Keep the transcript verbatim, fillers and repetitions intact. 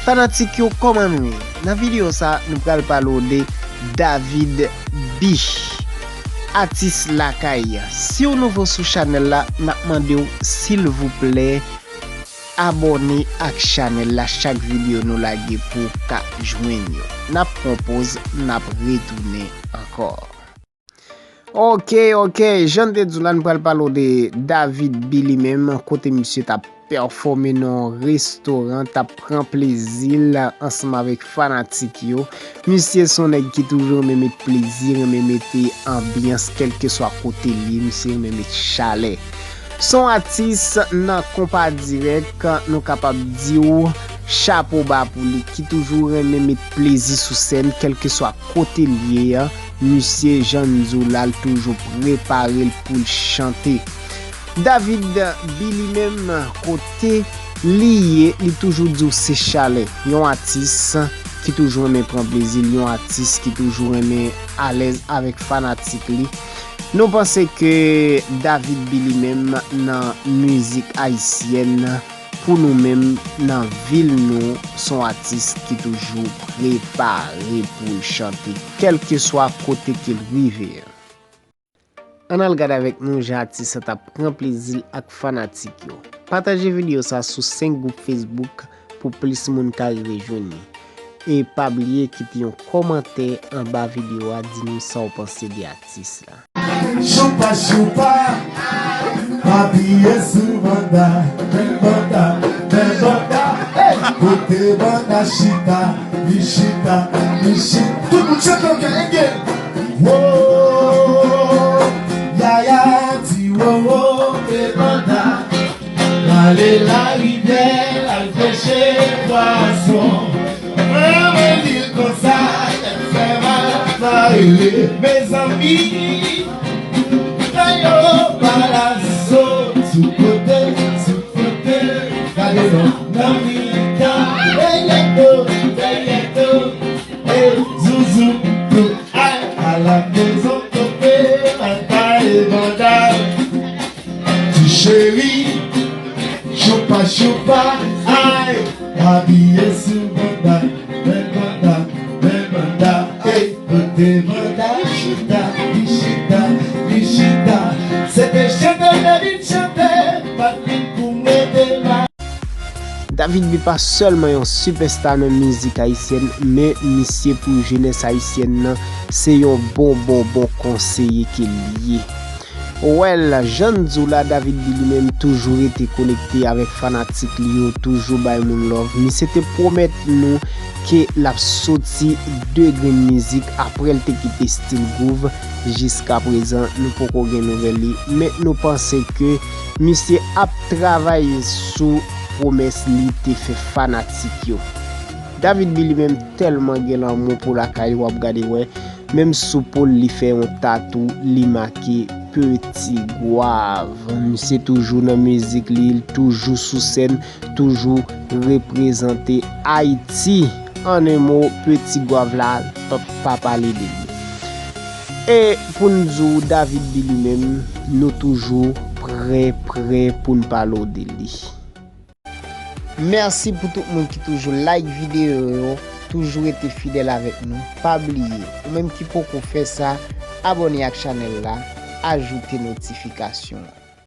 Fanatik yo, kòman nou ye? Nan videyo sa, nou pral pale w de David B, atis lakay. Si w nouvo sou chanèl la, n ap mande w, silvouplè, abòne ak chanèl la. Chak videyo nou lage pou w ka jwenn yo. N ap pran poz, n ap retounen ankò. Ok, ok, jan n te di w la, n pral pale w de David B li menm, kote misye t ap pèfòme nan yon restoran, t ap pran plezi l ansanm avèk fanatik yo. Misye se yon nèg ki toujou renmen met plezi, renmen mete anbyans, kèlkeswa kote l ye, misye renmen met chalè. Se yon atis nan konpa dirèk, nou kapab di w chapo ba pou li, ki toujou renmen met plezi sou sèn, kèlkeswa kote l ye a. Misye, jan n di w la, l toujou prepare l pou l chante. David B li menm, kote li ye, li toujou di w se chalè. Yon atis ki toujou renmen pran plezi l, yon atis ki toujou renmen alèz avèk fanatik li. Nou panse ke David B li menm nan mizik ayisyèn, pou nou menm nan vil nou, se yon atis ki toujou prepare pou l chante, kèlkeswa kote ke l rive. Ann al gade avèk nou jan atis la t ap pran plezi l ak fanatik yo. Pataje videyo sa sou senk gwoup Facebook pou plis moun ka rive jwenn li. E pa bliye kite yon kòmantè anba videyo a, di nou sa w panse de atis la. Choupa choupa, papiye sou banda, men banda, men banda, hey! Kote banda chita, li chita, li chita. Tout moun chante ansanm, again. Wo, yaya di wo wo, men banda. L ale larivyè, l al pèche pwason. Mwen, mwen di l konsa, tèt fè mal, sa rele. Mezanmi, fè yo balaso sou kote, sou kote. Gade non, nan mitan, dèyè do, dèyè do. E zouzou, tou, ay, a la mezon, kote, banda e banda. Ti cheri, choupa choupa, ay, abiye sou banda, men banda, men banda, ey, kote banda chita, li chita, li chita. Se te chante, David chante, pa t vin pou m rete la. David B pa sèlman yon sipèsta nan mizik ayisyèn, men misye pou jenès ayisyèn nan, se yon bon, bon, bon konseye ke l ye. Well, jan n di w la, David B li menm toujou rete konekte avèk fanatik li yo, toujou bay moun love. Misye te pwomèt nou ke l ap soti de grenn mizik apre l te kite Still Groove. Jiskaprezan, nou poko gen nouvèl li, men nou panse ke misye ap travay sou pwomès li te fè fanatik yo. David B li menm tèlman gen lanmou pou lakay li, w ap gade wè, menm sou po l li fè yon tatou, li make Petit Goave. Misye toujou nan mizik li, li toujou sou sèn, toujou reprezante Ayiti. An en mo, Petit Goave la, p ap pa pale de li. E pou n di w, David B li menm, nou toujou prè, prè pou n pale w de li. Mèsi pou tout moun ki toujou like videyo yo, toujou rete fidèl avèk nou. Pa bliye, ou menm ki poko fè sa, abòne ak chanèl la, ajoute notifikasyon an.